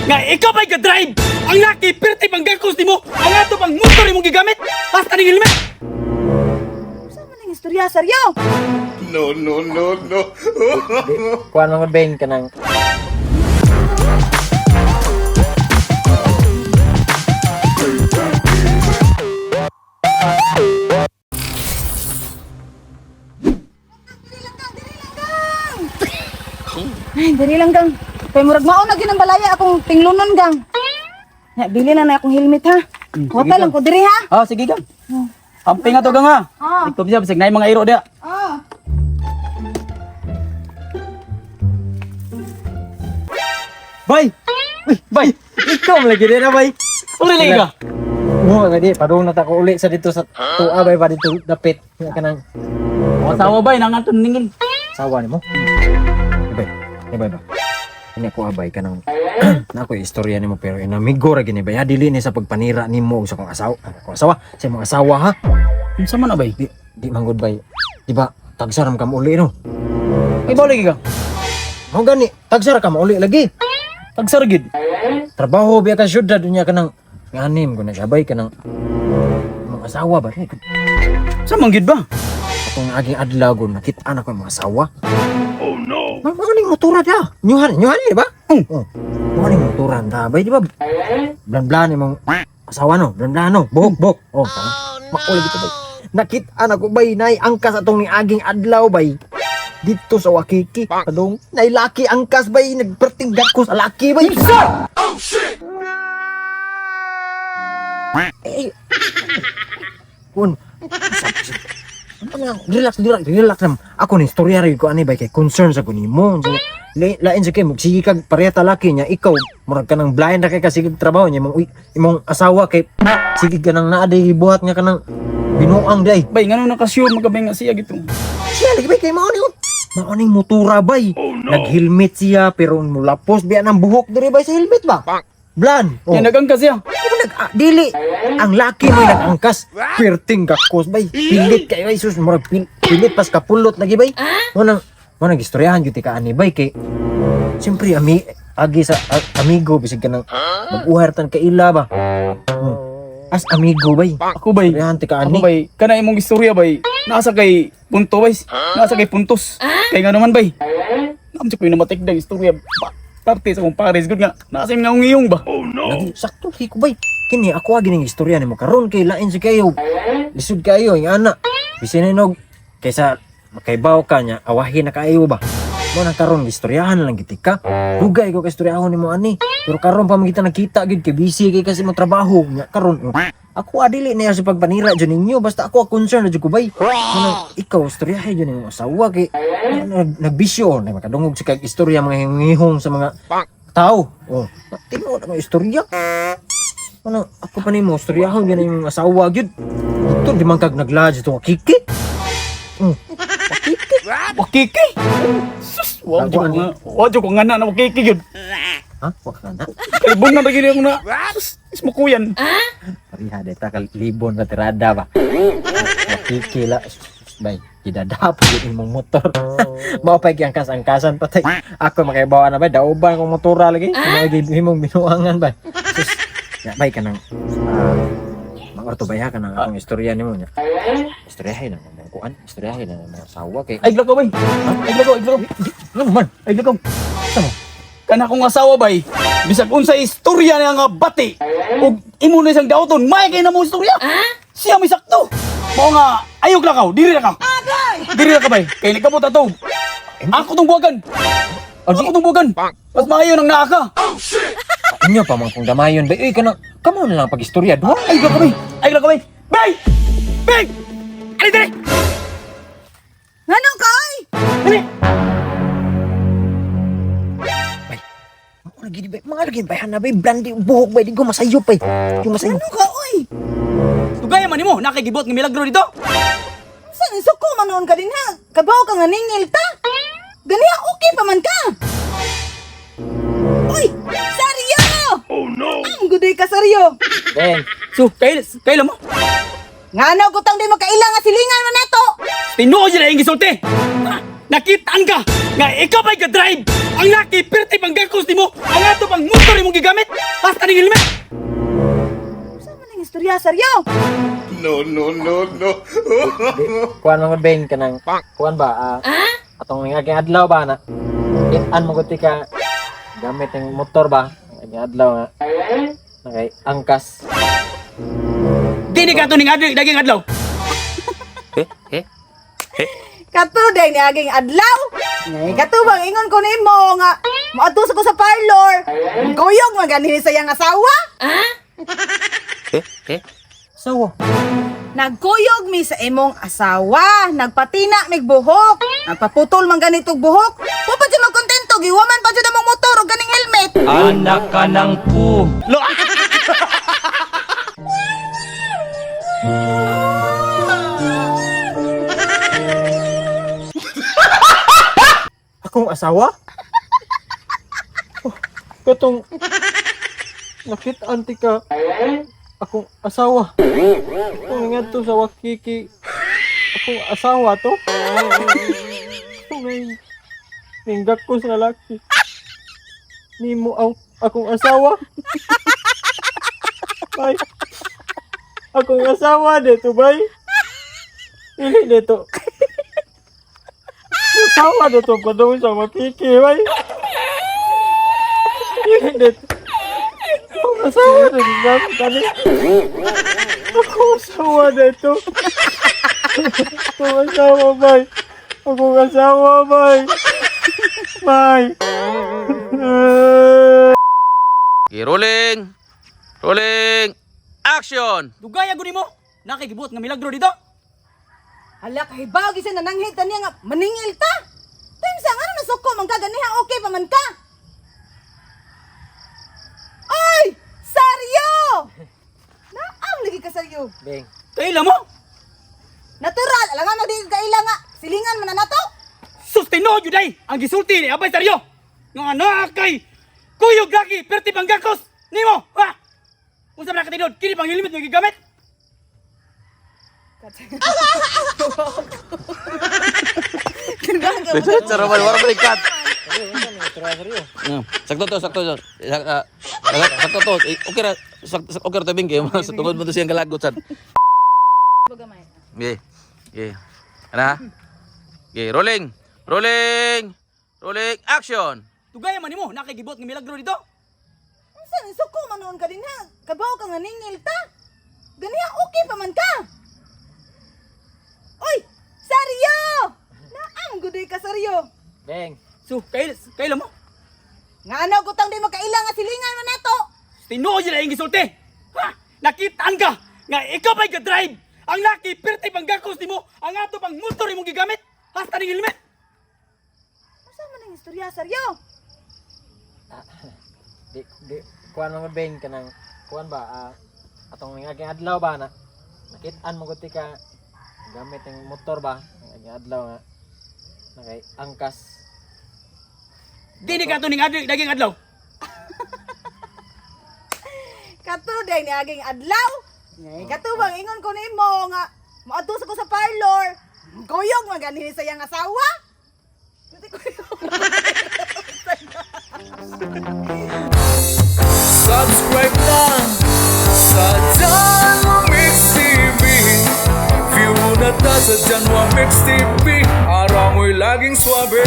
Nga ikaw ba'y ga-drive? Ang laki, pirti pang gakos nimo. Ang ato pang motor imong gigamit. Basta ning helmet. Sa man ang istorya, Seryo? No, no, no, no. Kuan mga beng kanang Ay, diri lang, gang. Kay murag mao na gyud ang balaya akong tinglunon, gang. Ya, bili na na akong helmet ha. Wata lang ko diri ha. Ah, sige gang. Amping ato gang ha. Ah. Ikaw siya bisag naay mga iro dia. Ah. Bay. Uy, bay. Ikaw lagi din na bay. Uli lagi ka. Mo nga di padung na ta ko uli sa dito sa tuwa bay pa dito dapit nga kanang Asawa bay nanganton ningin. sawa nimo. Bay, bay ba. Ini ako abay kanang na ako istorya nimo pero inamigo ra gini bay. Ha, dili ni sa pagpanira nimo sa akong asawa, akong asawa, sa imong asawa ha. Unsa man na bay? Di di man gud bay. Di ba tagsaram ka mo uli no? Ibaw lagi ka. Mao gani tagsara ka mo uli lagi. Tagsar gid. Trabaho biya ka syudad unya kanang nganim ko na siya bay kanang imong asawa ba? Sa man gid ba? Atong aging adlaw gud nakita na ko imong asawa. Oh no. Mao ning motora da. Nyuhan, nyuhan di ba? Oh. Mao ning motora da bay di ba? Blan-blan imong asawa no, blan-blan no, buhok buhok. Oh, tama. Mao lagi to bay. Nakita na ko bay nay angkas atong ni aging adlaw bay. Dito sa Wakiki, padung nay laki angkas bay nagperting ko sa laki bay. Eh, kun ano, relax, relax, relax lang. Ako ni istorya rin ko ani bay kay concern sa ko nimo. So, lain sa kay mo sige kag pareha ta laki niya ikaw murag ka nang blind ra kay ka sige trabaho niya imong uy, imong asawa kay sige ka nang naa day buhat nga kanang binuang day. Bay ngano naka-sure magabay nga siya gito. Siya lagi bay kay mao ni mao ning motora bay. Nag-helmet siya pero mulapos biya ng buhok diri bay sa helmet ba? Blan. Oh. Oh. Nagangka siya. Ano nag ah, dili ang laki mo nag-angkas perting gakos bay pilit kay bay sus murag pilit pas kapulot lagi bay mo nang istoryahan gyud ka ani bay kay siyempre ami agi sa amigo bisag kanang mag-uher tan kaila ba. As amigo bay Ako bay. istoryahan ti ka Ako ani. bay, kana imong istorya bay. Nasa kay punto bay. Nasa kay puntos. Kay nga naman bay. Naam ko yung namatikdang istorya. Ba, parte sa akong pares gud nga. Nasa imong ngiyong ba? Lagi sakto lagi ko bay kini ako agi ning istorya nimo karon kay lain sa kayo lisod kayo ing ana bisin inog kaysa makaibaw ka niya awahin na kaayo ba mo nang karon istoryahan lang gid ka dugay ko kay istoryahon nimo ani pero karon pa man kita nakita gid kay busy kay kasi mo trabaho nya karon oh. Ako adili niya sa pagpanira jud ninyo basta ako ang concern na jud ko bay. Mo ikaw istoryahe jud nimo asawa kay nagbisyo na makadungog sa kag istorya mga hingihong sa mga tao. Oh, tinuod ang istorya. Ano, ako pa nimo istoryahon gyud imong asawa gyud. Ito di man kag naglaad itong kiki. Wakiki. Wakiki. Sus, wa jud ko nga. Wa jud ko nga na wakiki gyud. Ha? Wa ka na. Kay bungan ra gyud ako na. Sus, ismukuyan. Pariha deta ka libon ra tirada ba. Wakiki la. Sus, bay, gidadap gyud imong motor. Mao pa gyud angkas-angkasan patay. Ako makaibawa na bay, dauban akong motora lagi. Mao gyud imong binuangan bay. Sus, ya bay kanang mga orto bay ha kanang akong istorya nimo nya. Istoryahin na mong kuan, istoryahin na mong asawa kay Ay glakaw bay. Ay glakaw, ay glakaw. Ano man? Ay glakaw. Sama. Kana akong asawa bay. Bisag unsa istorya niya nga bati. Ug imo na siyang dauton, may kay na mo istorya. Siya may sakto. Mao nga ayaw glakaw, diri ra ka. Diri ra ka bay. Kay nagkabot ato. Ako tong buwagan. Ako tong buwagan. Mas maayo nang naa ka. Inyo pa man kung damayon bay. Uy kanang kamo na lang pag-istorya duha. Ay glakaw bay. Ay glakaw bay. Bay! Bay! Ali diri. Ngano ka oy? Diri. Bay. Mao lagi di bay. Mga lagi bay hana bay blandi buhok bay di ko masayop bay. Di ko masayop. Ngano ka oy? Tugay man nimo, na kay gibot nga milagro dito. Sa suko man noon ka din ha? Kabaw ka nga ningil ta? Ganiha okay pa man ka. Uy, Seryo! Oh no. Ang gudoy ka, Seryo. Ben, So, kay kay mo. Ngano gutang di makaila nga silingan man nato. Tinuod sila yung gisulti. Nakitaan ka nga ikaw ba'y ga-drive. Ang laki perti pang gakos nimo, ang ato pang motor imong gigamit. Hasta ning helmet. Unsa man ang istorya, Saryo? No, no, no, no. Di, kuan man gud, Beng, kanang kuan ba, atong nga adlaw ba na an mo gud ti ka gamit ng motor ba ang adlaw nga nakay angkas. Dili ka to ning adlaw, daging adlaw. Kato day ni aging adlaw. Ngay kato bang ingon ko nimo nga moadto sa ko sa parlor. Kuyog man gani sa iyang asawa. Sawa. Nagkuyog mi sa imong asawa, nagpatina mig buhok, nagpaputol man ganitog buhok. Wa pa jud magkontento, giwaman pa jud among motor og ganing helmet. Anak ka ng pu. Lo. Akong asawa? Oh, katong nakit-an ti ka akong asawa. Kung nga to sa Wakiki, akong asawa to. Kung ninggak ko sa lalaki. Nimo ang akong asawa. Bay. Akong asawa dito, bay. Ili dito. Asawa dito pa daw sa Wakiki, bay. Ili dito. Akong asawa dito. Kani. Akong asawa dito. Akong asawa, bay. Akong asawa, bay. Bay. Okay, rolling. Rolling. Action! Dugay ako nimo. Nakigibuot nga milagro dito. Hala kahibaw gyud siya nananghid ta niya nga maningil ta. Time sa ngano nasuko man ka ganiha okay pa man ka. Ay! Saryo! Naam lagi ka, Saryo. Beng. Kaila mo. Natural, alangan mo di kaila nga silingan man na nato. Sustino jud ay ang gisulti ni Abay Saryo. Nga naa kay kuyog laki perti pang gakos nimo. Ha? Unsa man ka tinod? Kini pang helmet nga gigamit. Sarapan, wala pa cut. Sakto to, sakto to. Sakto to. Eh, okay ra, okay ra tabing kayo. Sa tungod mo to siyang galagot sad. Okay. Okay. Ano ha? Okay, rolling. Rolling. Rolling. Action! Dugay man nimo nakigibuot nga milagro dito. Unsa ni suko man noon ka din ha? Kabaw ka nga ningil ta. Ganiha okay pa man ka. Oy, Saryo! Naam gudoy ka, Saryo. Beng. So, kaila kaila mo. Nga ano gutang di makaila nga silingan man nato. Tinuod jud ay ang gisulti. Ha? Nakitaan ka nga ikaw pa'y ga-drive. Ang laki perti pang gakos nimo, ang ato pang motor imong gigamit. Hasta ning helmet. Unsa man ang istorya, Saryo? Di, di, kuan man gud, Beng, kanang kuan ba, atong nga adlaw ba na nakit-an mo gud ti ka gamit ng motor ba ang adlaw nga nakay angkas. Dili ka to ning adlaw, daging adlaw. Kato day ni aging adlaw. Ngay kato bang ingon ko nimo nga moadto sa ko sa parlor. Kuyog man gani sa iyang asawa. Subscribe na sa Janwa Mix TV. View na ta sa Janwa Mix TV. Araw mo'y laging swabe.